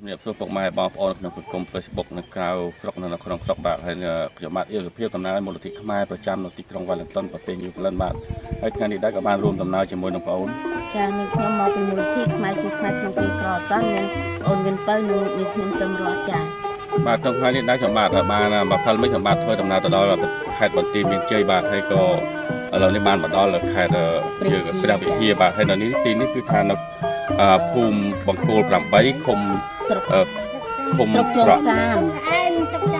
ជំរាបសួរពុកម៉ែបងប្អូនក្នុងសង្គម Facebook នៅក្រៅស្រុកនិងនៅក្នុងស្រុកបាទហើយខ្ញុំបាទអៀលសុភាពតំណាងឲ្យមូលនិធិខ្មែរប្រចាំនៅទីក្រុងវ៉ាឡិងតោនប្រទេសញូហ្សេឡង់បាទហើយថ្ងៃនេះដែរក៏បានរួមដំណើរជាមួយនឹងបងប្អូន ចានេះខ្ញុំមកពីមូលនិធិខ្មែរជួយខ្មែរក្នុងទីក្រអសន្នមានអូនវិនពៅនិងមានខ្ញុំទឹមរត់ចា បាទក្នុងថ្ងៃនេះដែរខ្ញុំបាទបានមកសិលមិញខ្ញុំបាទធ្វើដំណើរទៅដល់ខេត្តបន្ទាយមានជ័យបាទហើយក៏ឥឡូវនេះបានមកដល់ខេត្តយើងព្រះវិហារបាទហើយនៅនេះទីនេះគឺថានៅភូមិបង្គោល8ឃុំ ស្រុក ឃុំ ស្រុកជា ស្រ ំសាន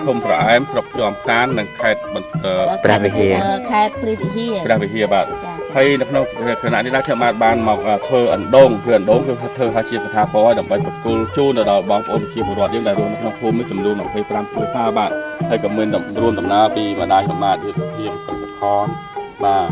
ឃុំស្រអែមស្រុកជាំសាននិងខេត្តបន្ទាយ ព្រះវិហារ ខេត្តព្រះវិហារ ព្រះវិហារបាទ ចា ហើយនៅក្នុងខណៈនេះដែរខ្ញុំបាទបានមកធ្វើអណ្ដូងធ្វើអណ្ដូងគឺធ្វើឲ្យជាស្ថាពរឲ្យដើម្បីប្រគល់ជូនទៅដល់បងប្អូនប្រជាពលរដ្ឋយើងដែលរស់នៅក្នុងភូមិនេះចំនួន25គ្រួសារបាទហើយក៏មានរួមដំណើរពីម្ដាយខ្ញុំបាទយុទ្ធភាពកុសខនបាទ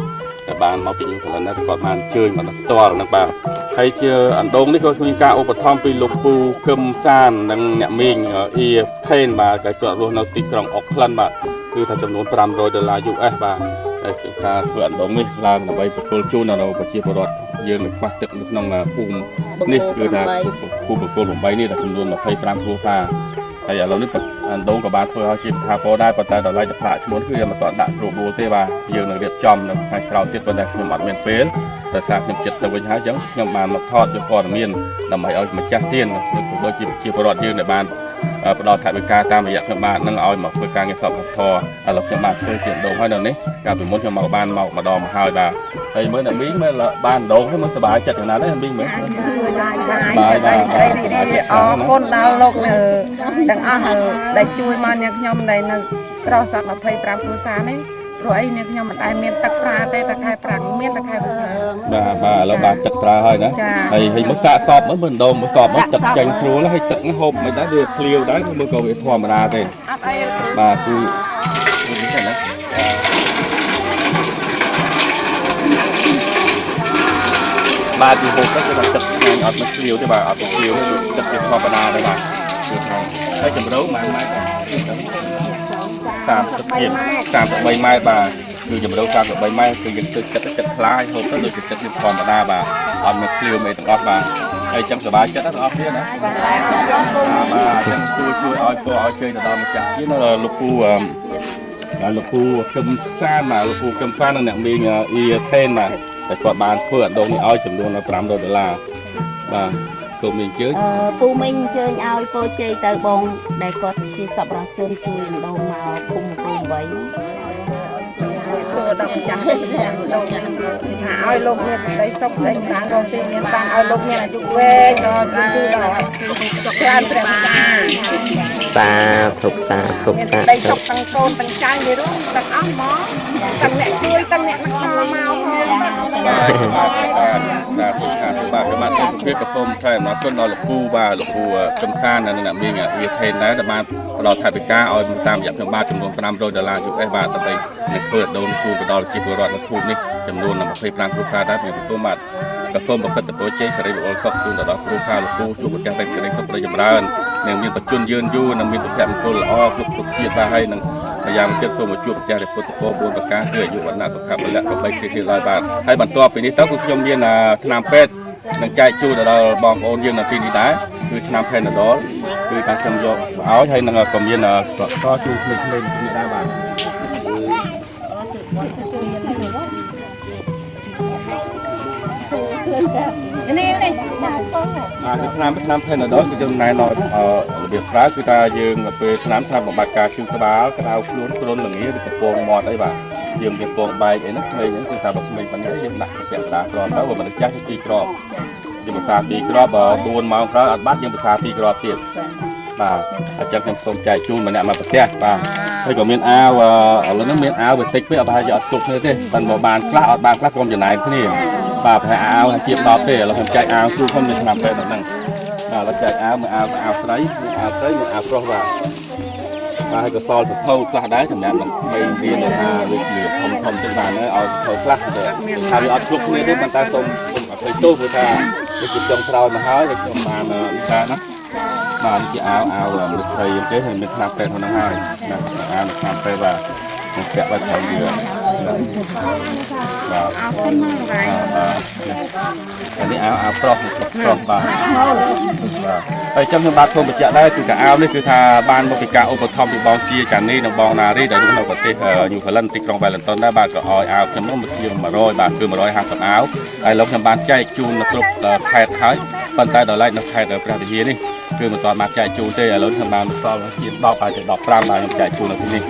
ដែលបានមកពីញូហ្សេឡង់ដែរគាត់បានអញ្ជើញមកដល់ផ្ទាល់ហ្នឹងបាទហើយជាអណ្ដូងនេះក៏មានការឧបត្ថម្ភពីលោកពូគឹមសាននិងអ្នកមីងអ៊ីថេនបាទដែលគាត់រស់នៅទីក្រុងអូក្លិនបាទគឺថាចំនួន500ដុល្លារ US បាទ ហើយគឺការធ្វើអណ្ដូងនេះឡើងដើម្បីប្រគល់ជូនដល់ប្រជាពលរដ្ឋយើងនៅខ្វះទឹកនៅក្នុងភូមិនេះគឺថាភូមិបង្គោល8នេះដែលចំនួន25គ្រួសារហើយឥឡូវនេះអណ្ដូងក៏បានធ្វើឲ្យជាស្ថាពរដែរប៉ុន្តែដល់ឡែកទៅផ្លាកឈ្មោះគឺยังមិនទាន់ដាក់ស្រួលបួលទេបាទយើងនឹងរៀបចំនៅថ្ងៃក្រោយទៀតប៉ុន្តែខ្ញុំអត់មានពេលដោយសារខ្ញុំចិត្តទៅវិញហើយអញ្ចឹងខ្ញុំបានមកថតយកព័ត៌មានដើម្បីឲ្យម្ចាស់ទានដូចជាប្រជាពលរដ្ឋយើងដែលបាន ផ្ដល់ថវិកាតាមរយៈខ្ញុំបាទនឹងឲ្យមកធ្វើការងារសប្បុរសធម៌ឥឡូវខ្ញុំបាទធ្វើជាដងហើយនៅនេះកាលពីមុនខ្ញុំមកបានមកម្ដងមកហើយបាទហើយមើលអ្នកមីងមើលបានដងហើយមើលសប្បាយចិត្តយ៉ាងណាដែរមីងមើល បាយបាយបាយអរគុណដល់លោកនៅទាំងអស់ដែលជួយមកអ្នកខ្ញុំដែលនៅក្រសត្វ25គ្រួសារនេះព្រោះអីអ្នកខ្ញុំមិនដែលមានទឹកប្រើទេតែខែប្រាំងមានតែខែវស្សា បាទបាទឥឡូវបានទឹកប្រើហើយណាហើយហើយមកសាកសបមើលមើលដងមើលសបមើលទឹកចេញស្រួលហើយទឹកហូបមិនដែរវាភ្លាវដែរមើលក៏វាធម្មតាទេ អត់អី បាទគឺនេះណាបាទពីហូបទៅគឺថាទឹកឆ្ងាញ់អត់មកភ្លាវទេបាទអត់មកភ្លាវទេទឹកជាធម្មតាទេបាទគឺថាហើយចម្រោប៉ុន្មានម៉ែត្រ30ទៀត33ម៉ែត្របាទគឺចម្រោ33ម៉ែត្រគឺយើងទឹកចិត្តចិត្តខ្លាយហូបទៅដូចជាទឹកធម្មតាបាទអត់មកភ្លាវអីទាំងអស់បាទហើយចឹងសប្បាយចិត្តទាំងអស់គ្នាណាបាទចឹងជួយជួយឲ្យពរឲ្យជ័យទៅដល់ម្ចាស់ជាលោកពូបាទលោកពូគឹមសានបាទលោកពូគឹមសាននិងអ្នកមីងអ៊ីថេនបាទតែគាត់បានធ្វើអណ្ដូងនេះឲ្យចំនួន500ដុល្លារបាទសូមអញ្ជើញ អឺពូមីងអញ្ជើញឲ្យពោជ័យទៅបងដែលគាត់ជាសប្បុរសជនជួយអណ្ដូងមកឃុំគោ8 សួរដល់ម្ចាស់លោកថាឲ្យលោកមានសេចក្តីសុខក្តីចម្រើនរស់ស៊ីមានបានឲ្យលោកមានអាយុវែងដល់យូរយូរដល់ច្រើនព្រះវិសា សាធុសាធុ មាន សា ក្តី ធុ សុខទាំងកូនទាំងចៅនិរួមទាំងអស់មកទាំងអ្នកជួយទាំងអ្នកមកខមកផង បាទបាទបាទសាធុសាធុបាទខ្ញុំបាទសូមជម្រាបក៏សូមថ្លែងអំណរគុណដល់លោកពូបាទលោកពូគឹមសាននិងអ្នកមីងអ៊ីថេនដែរដែលបានផ្ដល់ថវិកាឲ្យតាមរយៈខ្ញុំបាទចំនួន500ដុល្លារ US បាទដើម្បីនឹងធ្វើអណ្ដូងជូនទៅដល់ប្រជាពលរដ្ឋនៅភូមិនេះចំនួន25គ្រួសារដែរខ្ញុំសូមបាទក៏សូមប្រសិទ្ធពរជ័យសិរីមង្គលសុខជូនទៅដល់គ្រួសារលោកពូជួបប្រទះតែក្តីសុខក្តីចម្រើននិងមានបច្ចុប្បន្នយឺនយូរនិងមានសុភមង្គលល្អគ្រប់គ្រប់ជាតិបាទហើយនឹង พยายามចិត្តសូមមកជួបម្ចាស់ព្រះពុទ្ធពរ4ប្រការគឺអាយុវណ្ណៈសុខៈពលៈកបីគ្រាគ្រាឡើយបាទហើយបន្ទាប់ពីនេះទៅគឺខ្ញុំមានថ្នាំពេទ្យនឹងចែកជូនទៅដល់បងប្អូនយើងនៅទីនេះដែរគឺថ្នាំផេណាដុលគឺតាមខ្ញុំយកមកឲ្យហើយនឹងក៏មានកសជូនក្មេងៗនេះដែរបាទ នេះនេះ បាទគឺថ្នាំផេណាដុលគឺយើងណែនាំរបៀបប្រើគឺថាយើងពេលថ្នាំថ្នាំបំបត្តិការឈឺក្បាលក្តៅខ្លួនគ្រុនល្ងាឬក៏ពងមាត់អីបាទយើងមានពងបែកអីហ្នឹងក្មេងហ្នឹងគឺថាបើក្មេងប៉ុណ្ណេះយើងដាក់ពាក់កណ្ដាលគ្រាប់ទៅបើមនុស្សចាស់គឺ2គ្រាប់យើងភាសា2គ្រាប់បើ4ម៉ោងក្រោយអត់បាត់យើងភាសា2គ្រាប់ទៀតបាទអញ្ចឹងខ្ញុំសូមចែកជូនម្នាក់មកប្រទេសបាទហើយក៏មានអាវឥឡូវហ្នឹងមានអាវវាតិចពេកអត់ប្រហែលជាអត់គ្រប់គ្នាទេប៉ុន្តែបើបានខ្លះអត់បានខ្លះក្រុមចំណែនគ្នាបាទប្រហែលអាវជា10ទេឥឡូវខ្ញុំចែកអាវគ្រូខ្ញុំមានឆ្នាំពេទ្យដល់ហ្នឹងបាទឥឡូវចែកអាវមួយអាវអាវស្រីមួយអាវស្រីមួយអាវប្រុសបាទបាទហើយក៏សល់សភៅខ្លះដែរសម្រាប់នឹងក្មេងរៀនថាវាជាធំធំចឹងបានឲ្យសភៅខ្លះទៅថាវាអត់គ្រប់គ្នាទេប៉ុន្តែសូមសូមអភ័យទោសព្រោះថាវាជាចុងក្រោយមកហើយហើយខ្ញុំបាននេះណាបាទនេះជាអាវអាវមនុស្សស្រីទេហើយមានឆ្នាំពេទ្យក្នុងហ្នឹងហើយណាអាវឆ្នាំពេទ្យបាទនឹងពាក់បាត់ហើយវា បាទ អរគុណមកម្លាយ បាទនេះអាវអាវប្រុសប្រុសបាទបាទហើយចឹងខ្ញុំបាទសូមបញ្ជាក់ដែរគឺកៅអៅនេះគឺថាបានមកពីការឧបត្ថម្ភពីបងជាចានីនិងបងណារីដែលរស់នៅប្រទេសញូហ្សេឡង់ទីក្រុងវ៉ែលីនតុនដែរបាទក៏ឲ្យអាវខ្ញុំនោះមកជាង100បាទគឺ150អាវហើយលោកខ្ញុំបានចែកជូននៅគ្រប់ខេត្តហើយប៉ុន្តែដល់ឡែកនៅខេត្តព្រះវិហារនេះគឺមិនទាន់បានចែកជូនទេឥឡូវខ្ញុំបានសល់ជាង10ហើយទៅ15បាទខ្ញុំចែកជូននៅទីនេះ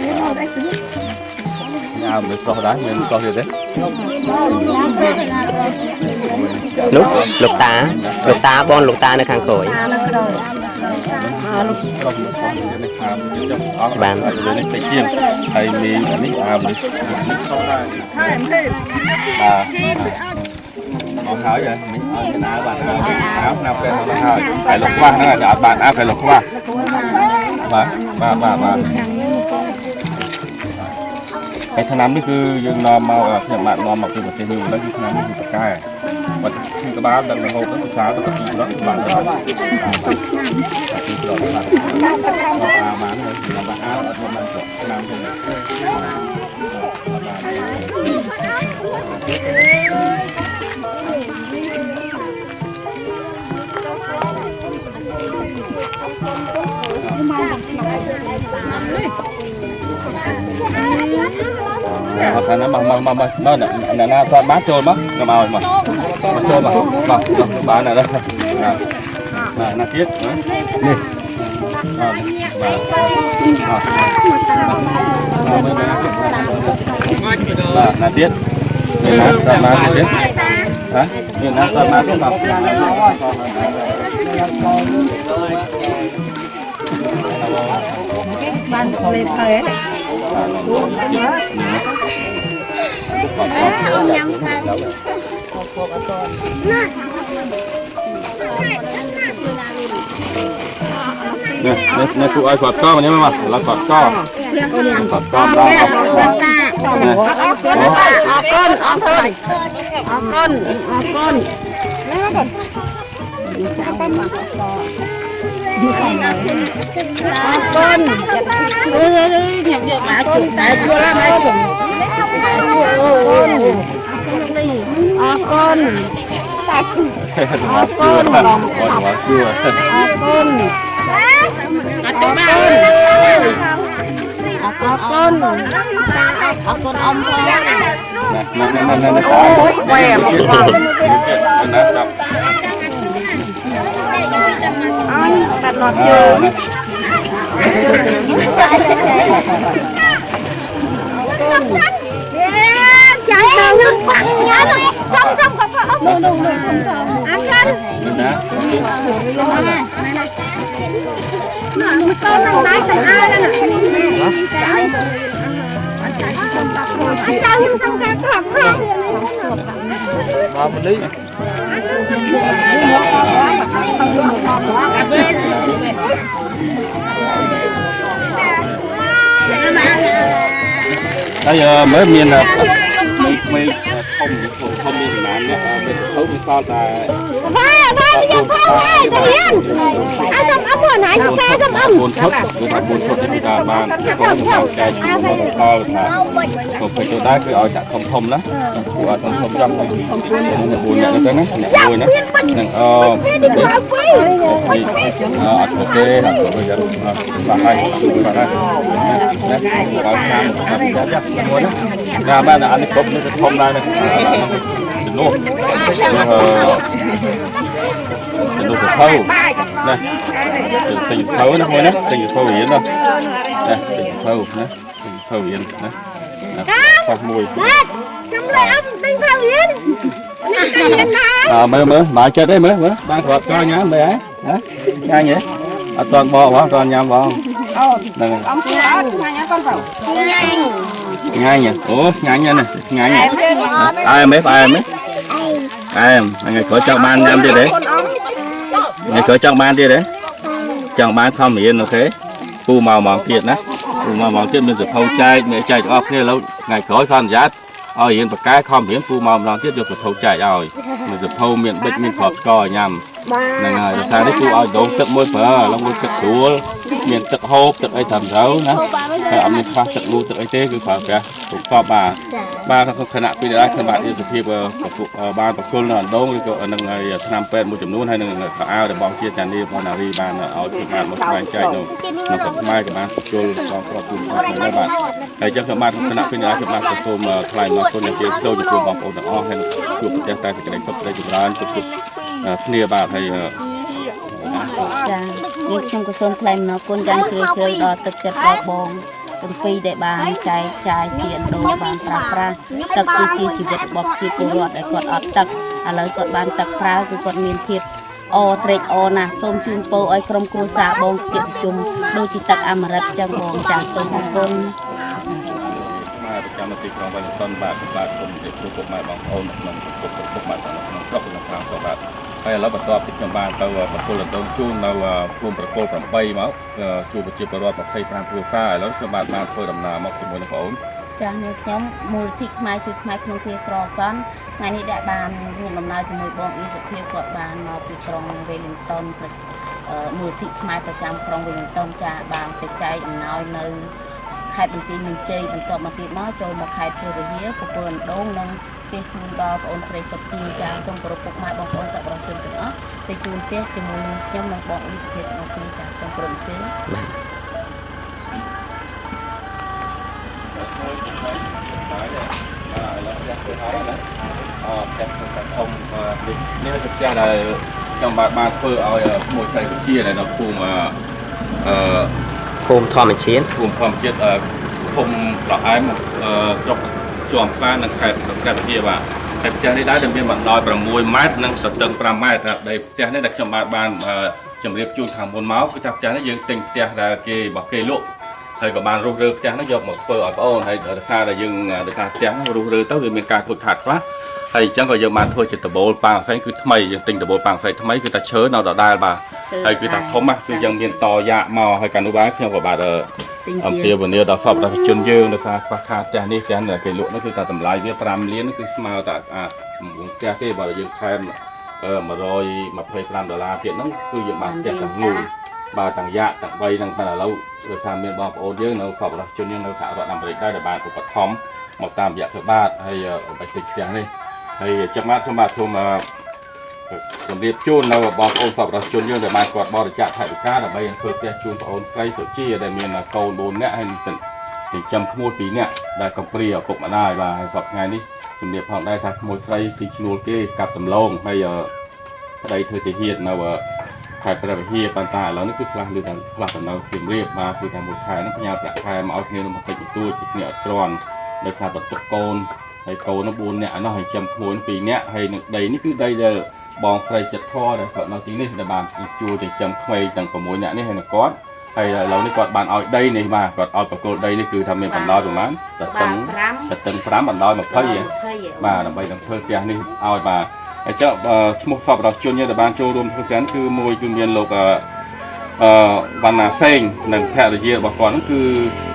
អាវមួយប្រុសដែរមានប្រុសទៀតទេ នោះលោកតាលោកតាបងលោកតានៅខាងក្រោយ ប្រុសមួយប្រុសទៀតនេះអាវទៀតចុះអស់បាទនេះតិចជាងហើយមាននេះអាវនេះនេះប្រុសដែរបាទអស់ហើយមិញឲ្យកណាបាទអាវណាពេលមកហើយហើយលោកខ្វះហ្នឹងអត់បានអាវហើយលោកខ្វះបាទបាទបាទបាទហើយឆ្នាំនេះគឺយើងនាំមកខ្ញុំបាននាំមកពីប្រទេសញូហ្សេឡង់គឺឆ្នាំនេះគឺតកែបាត់គឺក្បាលដឹងរហូតទៅភាសាទៅទីប្របាទបាទទីប្របាទអាបានហើយបាទអាអត់បានឆ្នាំទេអត់ថាណាមកមកមកមកណាណាគាត់បានចូលមកកុំឲ្យមកចូលមកមកបានណាបាទណាទៀតនេះបាទណាទៀតនេះណាតាមមកទៀតហ៎នេះណាតាមមកទៀតបាទ បានលេបហើយ ញ៉ាំខាង នេះនេះគូឲ្យគាត់កមកញ៉ាំមកឡើយគាត់កគាត់កម្ដង អរគុណអរគុណអរគុណអរគុណអរគុណអរគុណអើយញ៉ាំយកមកជុំតែជួលមកជុំអរគុណ អរគុណអរគុណ អរគុណ អត់ទៅបានអរគុណអរគុណអ៊ំផង ណាណាណាណាណា អូយវ៉ែមក ណាចាប់ អញកាត់ឡត់ជើង ចាញ់ដល់នឹងបាក់ញ៉ាំសុំសុំក៏ផុសនោះនោះនោះអាចារ្យ ណា នោះកូននឹងដៃទាំងអើណាអាចារ្យខ្ញុំសុំការខំខំ បាទមលីហើយមើលមានមីធំធំមានប៉ុន្មានមានធំមានសល់តែ វ៉ាវ៉ាយកផងហើយទៅរៀនអើសុំអ៊ំខ្លួនឯងកែសុំអ៊ំ 4ឈុតគឺថា4ឈុតនេះគឺថាបានខ្ញុំចែកជូនដល់ថាក៏ពេកទៅដែរគឺឲ្យចាក់ធំធំណាគួរឲ្យធំធំចាំ4អ្នកទៅណាអ្នកមួយណានឹងអអត់ទេអត់ទៅយ៉ាងបាទហើយបាទហើយណាបើតាមចាំចាំមួយណាណាបាទអានេះគ្រប់នេះធំដែរណាជំនួសជំនួសទៅណាទិញភៅណាមួយណាទិញភៅរៀនណាណាទិញភៅណាទិញភៅរៀនណាខុសមួយ ខ្ញុំលេអ៊ំទិញភៅរៀននេះទិញរៀនណា អើមើលមើលបើចិត្តទេមើលមើលបានគ្រាប់កញ៉ាំមើលហ៎ញ៉ាំហ៎អត់តន់បកបងអត់តន់ញ៉ាំបង អូ ហ្នឹង អ៊ំគួរអត់ញ៉ាំកូនបង ញ៉ាំ ញ៉ាំអូញ៉ាំណាញ៉ាំអែមហ៎អែមហ៎អែមថ្ងៃក្រោយចង់បានញ៉ាំទៀតទេថ្ងៃក្រោយចង់បានទៀតទេចង់បានខំរៀនអូខេពូមកហ្មងទៀតណាពូមកហ្មងទៀតមានសភៅចែកមានចែកទាំងអស់គ្នាឥឡូវថ្ងៃក្រោយសន្យាឲ្យរៀនបកកែខំរៀនពូមកម្ដងទៀតយកសភៅចែកឲ្យមានសភៅមានប៊ិចមានគ្រាប់ស្ករឲ្យញ៉ាំហ្នឹងហើយថានេះពូឲ្យដងទឹកមួយប្រើឡងមួយទឹកស្រួលមានទឹកហូបទឹកអីត្រឹមត្រូវណាហើយអត់មានខ្វះទឹកលូទឹកអីទេគឺប្រើប្រាស់គ្រប់កប់បាទ បាទក្នុងខណៈពេលនេះខ្ញុំបាទអ៊ីសុភាពបានប្រគល់នៅអណ្ដូងឬក៏នឹងថ្នាំពេទ្យមួយចំនួនហើយនឹងខោអាវរបស់ជាចានីរបស់នារីបានឲ្យខ្ញុំបាទមកបែងចែកនៅក្នុងស្រុកខ្មែរក៏បានប្រគល់បងប្រុសជូនផងដែរបាទហើយអញ្ចឹងខ្ញុំបាទក្នុងខណៈពេលនេះខ្ញុំបាទក៏សូមថ្លែងអំណរគុណយ៉ាងជ្រាលជ្រៅចំពោះបងប្អូនទាំងអស់ហើយជួបប្រទះតែសេចក្តីសុខក្តីចម្រើនជួបគ្នាបាទហើយ ចាយើងខ្ញុំក៏សូមថ្លែងអំណរគុណយ៉ាងជ្រាលជ្រៅដល់ទឹកចិត្តរបស់បងទាំងពីរដែលបានចែកចាយជាអណ្ដូងបានប្រើប្រាស់ទឹកគឺជាជីវិតរបស់ប្រជាពលរដ្ឋដែលគាត់អត់ទឹកឥឡូវគាត់បានទឹកប្រើគឺគាត់មានភាពអត្រេកអរណាស់សូមជូនពរឲ្យក្រុមគ្រួសារបងជាប្រជុំដូចជាទឹកអមរិតចឹងបងចាសូមអរគុណ ខ្មែរប្រចាំនៅទីក្រុងវ៉ាស៊ីនតោនបាទបាទសូមជម្រាបសួរពុកម៉ែបងប្អូននៅក្នុងសង្គមពុកម៉ែបងក្នុងស្រុកនិងក្រៅស្រុកបាទហើយឥឡូវបន្ទាប់ពីខ្ញុំបានទៅប្រគល់អណ្ដូងជូននៅភូមិប្រគល់8មកជួបប្រជាពលរដ្ឋ25គ្រួសារឥឡូវខ្ញុំបាទបានធ្វើដំណើរមកជាមួយនឹងបងប្អូន ចាស់នេះខ្ញុំមូលនិធិខ្មែរជួយខ្មែរក្នុងគ្រាក្រសន្នថ្ងៃនេះដែលបានរួមដំណើរជាមួយបងអ៊ីសុភាពគាត់បានមកពីក្រុងវេលីងតុនមូលនិធិខ្មែរប្រចាំក្រុងវេលីងតុនចាបានទៅចែកអំណោយនៅខេត្តបន្ទាយមានជ័យបន្ទាប់មកទៀតមកចូលមកខេត្តព្រះវិហារប្រគល់អណ្ដូងនិងផ្ទះជូនដល់ប្អូនស្រីសុខីចាសូមគោរពពុកម៉ែបងប្អូនសប្បុរសជនទាំងអស់ទៅជូនផ្ទះជាមួយនឹងខ្ញុំនិងបងអ៊ីសុភាពទាំងអស់គ្នាចាសូមគោរពអញ្ជើញ បាទ បាទឥឡូវផ្ទះធ្វើហើយណាអផ្ទះធ្វើតែធំនេះនេះជាផ្ទះដែលខ្ញុំបាទបានធ្វើឲ្យក្មួយស្រីវិជាដែលនៅភូមិអឺ ភូមិធម្មជាតិ ភូមិធម្មជាតិឃុំប្រអែមស្រុកជាំប៉ានិងខេត្តព្រះវិហារបាទហើយផ្ទះនេះដែរដែលមានបណ្ដោយ6ម៉ែត្រនិងទទឹង5ម៉ែត្រដែលផ្ទះនេះដែលខ្ញុំបាទបានជម្រាបជូនខាងមុនមកគឺថាផ្ទះនេះយើងទិញផ្ទះដែលគេរបស់គេលក់ហើយក៏បានរុះរើផ្ទះនោះយកមកធ្វើឲ្យប្អូនហើយដោយសារតែយើងដោយសារផ្ទះនោះរុះរើទៅវាមានការខូចខាតខ្លះហើយអញ្ចឹងក៏យើងបានធ្វើជាដបូលប៉ាងផ្សេងគឺថ្មីយើងទិញដបូលប៉ាងផ្សេងថ្មីគឺថាឈើនៅដដែលបាទហើយគឺថាធំណាស់គឺយើងមានតយ៉ាកមកហើយកាលនោះបាទខ្ញុំក៏បាទអំពាវនាវដល់សពប្រជាជនយើងដោយសារខ្វះខាតផ្ទះនេះផ្ទះដែលគេលក់នោះគឺថាតម្លៃវា5លានគឺស្មើតែអាផ្ទះគេបើយើងថែម125ដុល្លារទៀតហ្នឹងគឺយើងបានផ្ទះទាំងមូលបាទទាំងយ៉ាកទាំង3ហ្នឹងតែឥឡូវដោយសារមានបងប្អូនយើងនៅសពប្រជាជនយើងនៅសហរដ្ឋអាមេរិកដែរដែលបានឧបត្ថម្ភមកតាមរយៈធ្វើបាទហើយបិទផ្ទះនេះហើយចឹងបាទខ្ញុំបាទសូមជម្រាបជូននៅបងប្អូនសពប្រជាជនយើងដែលបានគាត់បរិច្ចាគថវិកាដើម្បីធ្វើផ្ទះជូនប្អូនស្រីសុជាដែលមានកូន4នាក់ហើយចិញ្ចឹមក្មួយ2នាក់ដែលកំព្រាឪពុកម្ដាយបាទហើយសប្តាហ៍ថ្ងៃនេះជំរាបផងដែរថាក្មួយស្រីស៊ីឈ្នួលគេកាប់ដំឡូងហើយប្តីធ្វើទាហាននៅខេត្តព្រះវិហារប៉ុន្តែឥឡូវនេះគឺខ្លះឮថាខ្លះទៅនៅសៀមរាបបាទគឺថាមួយខែហ្នឹងផ្ញើប្រាក់ខែមកឲ្យគ្នានឹងបន្តិចបន្តួចគ្នាអត់គ្រាន់ដោយសារបន្ទុកកូនហើយកូននោះ4នាក់ឯណោះហើយចំក្មួយ2នាក់ហើយនឹងដីនេះគឺដីដែលបងស្រីចិត្តធរដែលគាត់នៅទីនេះដែលបានជួយចិញ្ចឹមក្មេងទាំង6នាក់នេះហើយនឹងគាត់ហើយឥឡូវនេះគាត់បានឲ្យដីនេះបាទគាត់ឲ្យប្រគល់ដីនេះគឺថាមានបណ្ដោយប្រហែលតទឹងតទឹង5បណ្ដោយ20បាទដើម្បីនឹងធ្វើផ្ទះនេះឲ្យបាទហើយចុះឈ្មោះសពប្រជាជនយើងដែលបានចូលរួមធ្វើផ្ទះគឺមួយគឺមានលោកអឺវណ្ណាសេងនិងភរិយារបស់គាត់ហ្នឹងគឺ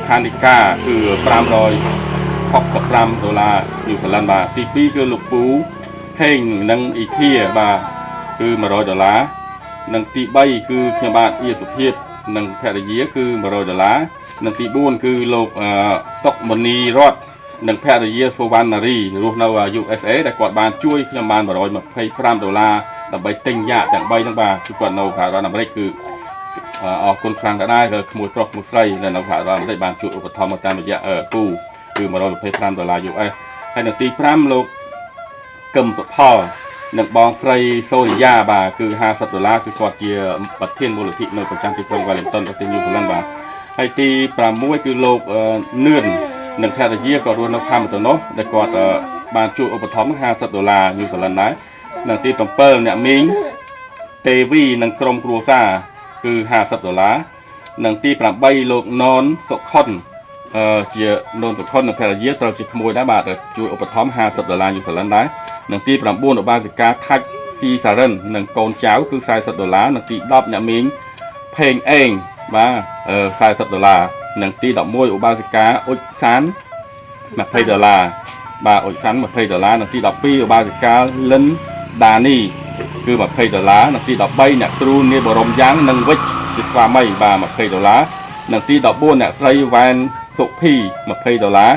ខានិកាគឺ565ដុល្លារញូហ្សេឡង់បាទទី2គឺលោកពូហេងនិងអ៊ីធាបាទគឺ100ដុល្លារនិងទី3គឺខ្ញុំបាទអ៊ីសុភាពនិងភរិយាគឺ100ដុល្លារនិងទី4គឺលោកសុកមនីរតនិងភរិយាសុវណ្ណារីរស់នៅ USA ដែលគាត់បានជួយខ្ញុំបាន125ដុល្លារដើម្បីទិញយ៉ាកទាំង3ហ្នឹងបាទគឺគាត់នៅសហរដ្ឋអាមេរិកគឺអរគុណខ្លាំងដែរគឺក្មួយប្រុសក្មួយស្រីដែលនៅសហរដ្ឋអាមេរិកបានជួយឧបត្ថម្ភមកតាមរយៈពូគឺ125ដុល្លារ US ហើយនៅទី5លោកកឹមសុផលនិងបងស្រីសូរិយាបាទគឺ50ដុល្លារគឺគាត់ជាប្រធានមូលនិធិនៅប្រចាំទីក្រុងវ៉ាឡិងតុនប្រទេសញូហ្សេឡង់បាទហើយទី6គឺលោកនឿននិងភរិយាក៏រស់នៅខាងមតនោះដែលគាត់បានជួយឧបត្ថម្ភ50ដុល្លារញូហ្សេឡង់ដែរនិងទី7អ្នកមីងទេវីនិងក្រុមគ្រួសារគឺ50ដុល្លារនិងទី8លោកននសុខុនជាននសុខុននិងភរិយាត្រូវជាក្មួយដែរបាទជួយឧបត្ថម្ភ50ដុល្លារញូហ្សេឡង់ដែរនិងទី9ឧបាសិកាថាច់ស៊ីសារ៉ិននិងកូនចៅគឺ40ដុល្លារនិងទី10អ្នកមីងផេងអេងបាទ40ដុល្លារនិងទី11ឧបាសិកាអ៊ុចសាន20ដុល្លារបាទអ៊ុចសាន20ដុល្លារនិងទី12ឧបាសិកាលិនដានីគឺ20ដុល្លារនិងទី13អ្នកគ្រូនាយបរមយ៉ាងនិងវិជ្ជាស្វាមីបាទ20ដុល្លារនិងទី14អ្នកស្រីវ៉ែនសុភី20ដុល្លារ